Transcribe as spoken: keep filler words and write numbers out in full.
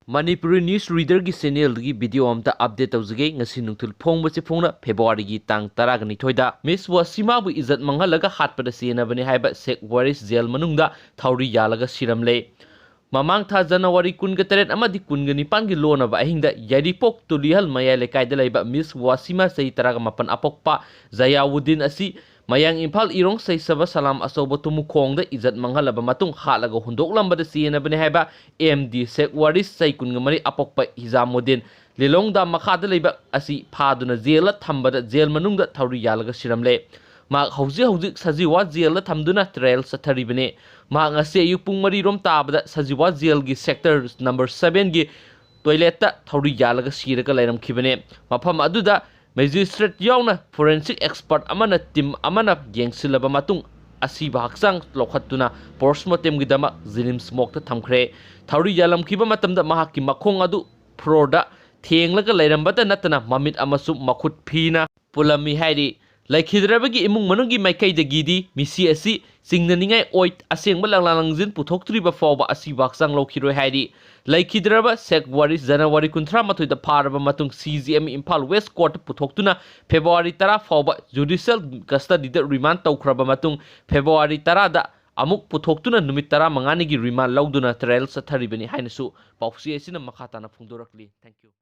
Manipuri news ꯔꯤꯗꯔꯒꯤ ꯆꯦꯅꯦꯜꯗꯒꯤ video ꯑꯝꯇ update ꯇꯧꯖꯒꯦ꯫ ꯉꯁꯤ ꯅꯨꯡꯊꯤꯜ ꯐꯣꯡꯕꯁꯤ ꯐꯣꯡꯅ ꯐꯦꯕ꯭ꯔꯨꯋꯥꯔꯤꯒꯤ ꯇꯥꯡ ꯇꯔꯥꯒ ꯅꯤꯊꯣꯏꯗ ꯃꯤꯁ ꯋꯥꯁꯤꯃꯥꯕꯨ ꯏꯖꯠ ꯃꯥꯡꯍꯜꯂꯒ ꯍꯥꯠꯄꯗ ꯆꯦꯟꯅꯕꯅꯤ ꯍꯥꯏꯕ ꯁꯦꯛ ꯋꯥꯔꯤꯁ ꯖꯦꯜ ꯃꯅꯨꯡꯗ ꯊꯧꯔꯤ ꯌꯥꯜꯂꯒ ꯁꯤꯔꯝꯂꯦ꯫ ꯃꯃꯥꯡ ꯊꯥ ꯖꯅꯋꯥꯔꯤ ꯀꯨꯟꯒ ꯇꯔꯦꯠ ꯑꯃꯗꯤ ꯀꯨꯟꯒ ꯅꯤꯄꯥꯟꯒꯤ ꯂꯣꯟꯅꯕ ꯑꯍꯤꯡꯗ ꯌꯥꯏꯔꯤꯄꯣꯛ ꯇꯨꯂꯤꯍꯜ ꯃꯌꯥꯏ ꯂꯩꯀꯥꯏꯗ ꯂꯩꯕ ꯃꯤꯁ ꯋꯥꯁꯤꯃꯥ ꯆꯍꯤ ꯇꯔꯥꯒ ꯃꯥꯄꯟ ꯑꯄꯣꯛꯄ ꯖꯌꯥꯎꯗꯤꯟ ꯑꯁꯤ ꯃꯌꯥꯡ ꯏꯝꯐꯥꯜ ꯏꯔꯣꯡ ꯁꯩꯁꯕ ꯁꯂꯥꯝ ꯑꯆꯧꯕ ꯇꯨꯃꯨꯈꯣꯡꯗ ꯏꯖꯠ ꯃꯥꯡꯍꯜꯂꯕ ꯃꯇꯨꯡ ꯍꯥꯠꯂꯒ ꯍꯨꯟꯗꯣꯛꯂꯝꯕꯗ ꯆꯦꯟꯅꯕꯅꯤ ꯍꯥꯏꯕ ꯑꯦꯝ ꯗꯤ ꯁꯦꯛ ꯋꯥꯔꯤꯁ ꯆꯍꯤ ꯀꯨꯟꯒ ꯃꯔꯤ ꯑꯄꯣꯛꯄ ꯍꯤꯖꯥꯃꯨꯗꯤꯟ ꯂꯤꯂꯣꯡꯗ ꯃꯈꯥꯗ ꯂꯩꯕ ꯑꯁꯤ ꯐꯥꯗꯨꯅ ꯖꯦꯜꯗ ꯊꯝꯕꯗ ꯖꯦꯜ ꯃꯅꯨꯡꯗ ꯊꯧꯔꯤ ꯌꯥꯜꯂꯒ ꯁꯤꯔꯝꯂꯦ꯫ ꯃꯍꯥꯛ ꯍꯧꯖꯤꯛ ꯍꯧꯖꯤꯛ ꯁꯖꯤꯋꯥ ꯖꯦꯜꯗ ꯊꯝꯗꯨꯅ ꯇ꯭ꯔꯥꯌꯦꯜ ꯆꯠꯊꯔꯤꯕꯅꯤ꯫ ꯃꯍꯥꯛ ꯉꯁꯤ ꯑꯌꯨꯛ ꯄꯨꯡ ꯃꯔꯤ ꯔꯣꯝ ꯇꯥꯕꯗ ꯁꯖꯤꯋꯥ ꯖꯦꯜꯒꯤ ꯁꯦꯛꯇꯔ ꯅꯝꯕꯔ ꯁꯕꯦꯟꯒꯤ ꯇꯣꯏꯂꯦꯠꯇ ꯊꯧꯔꯤ ꯌꯥꯜꯂꯒ ꯁꯤꯔꯒ ꯂꯩꯔꯝꯈꯤꯕꯅꯤ꯫ ꯃꯐꯝ ꯑꯗꯨꯗ ꯃꯦꯖꯤꯁꯇ꯭ꯔꯦꯠ ꯌꯥꯎꯅ ꯐꯣꯔꯦꯟꯁꯤꯛ ꯑꯦꯛꯁꯄꯔꯠ ꯑꯃꯅ ꯇꯤꯝ ꯑꯃꯅ ꯌꯦꯡꯁꯤꯜꯂꯕ ꯃꯇꯨꯡ ꯑꯁꯤꯕ ꯍꯛꯆꯥꯡ ꯂꯧꯈꯠꯇꯨꯅ ꯄꯣꯁꯃꯣꯔꯇꯦꯝꯒꯤꯗꯃꯛ ꯖꯤꯅꯤꯝꯁ ꯃꯣꯔꯒꯇ ꯊꯝꯈ꯭ꯔꯦ꯫ ꯊꯧꯔꯤ ꯌꯥꯜꯂꯝꯈꯤꯕ ꯃꯇꯝꯗ ꯃꯍꯥꯛꯀꯤ ꯃꯈꯣꯡ ꯑꯗꯨ ꯐ꯭ꯂꯣꯔꯗ ꯊꯦꯡꯂꯒ ꯂꯩꯔꯝꯕꯇ ꯅꯠꯇꯅ ꯃꯃꯤꯠ ꯑꯃꯁꯨꯡ ꯃꯈꯨꯠ ꯐꯤꯅ ꯄꯨꯜꯂꯝꯃꯤ ꯍꯥꯏꯔꯤ꯫ ꯂꯩꯈꯤꯗ꯭ꯔꯕꯒꯤ ꯏꯃꯨꯡ ꯃꯅꯨꯡꯒꯤ ꯃꯥꯏꯀꯩꯗꯒꯤꯗꯤ ꯃꯤꯁꯤ ꯑꯁꯤ ꯆꯤꯡꯅꯅꯤꯡꯉꯥꯏ ꯑꯣꯏ, ꯑꯁꯦꯡꯕ ꯂꯪꯂꯥ ꯂꯪꯖꯤꯟ ꯄꯨꯊꯣꯛꯇ꯭ꯔꯤꯕ ꯐꯥꯎꯕ ꯑꯁꯤꯕ ꯍꯛꯆꯥꯡ ꯂꯧꯈꯤꯔꯣꯏ ꯍꯥꯏꯔꯤ꯫ ꯂꯩꯈꯤꯗ꯭ꯔꯕ ꯁꯦꯛ ꯋꯥꯔꯤꯁ ꯖꯅꯋꯥꯔꯤ ꯀꯨꯟꯊ꯭ꯔꯥ ꯃꯥꯊꯣꯏꯗ ꯐꯥꯔꯕ ꯃꯇꯨꯡ C G M Imphal West ꯀꯣꯔꯠꯇ ꯄꯨꯊꯣꯛꯇꯨꯅ ꯐꯦꯕ꯭ꯔꯨꯋꯥꯔꯤ ꯇꯔꯥ ꯐꯥꯎꯕ ꯖꯨꯗꯤꯁꯤꯌꯦꯜ ꯀꯁꯇꯗꯤꯗ ꯔꯤꯃꯥꯟ ꯇꯧꯈ꯭ꯔꯕ ꯃꯇꯨꯡ ꯐꯦꯕ꯭ꯔꯨꯋꯥꯔꯤ ꯇꯔꯥꯗ ꯑꯃꯨꯛ ꯄꯨꯊꯣꯛꯇꯨꯅ ꯅꯨꯃꯤꯠ ꯇꯔꯥꯃꯉꯥꯅꯤꯒꯤ ꯔꯤꯃꯥꯟ ꯂꯧꯗꯨꯅ ꯇ꯭ꯔꯥꯌꯦꯜ ꯆꯠꯊꯔꯤꯕꯅꯤ ꯍꯥꯏꯅꯁꯨ ꯄꯥꯎꯆꯦ ꯑꯁꯤꯅ ꯃꯈꯥ ꯇꯥꯅ ꯐꯣꯡꯗꯣꯔꯛꯂꯤ꯫ Thank you꯫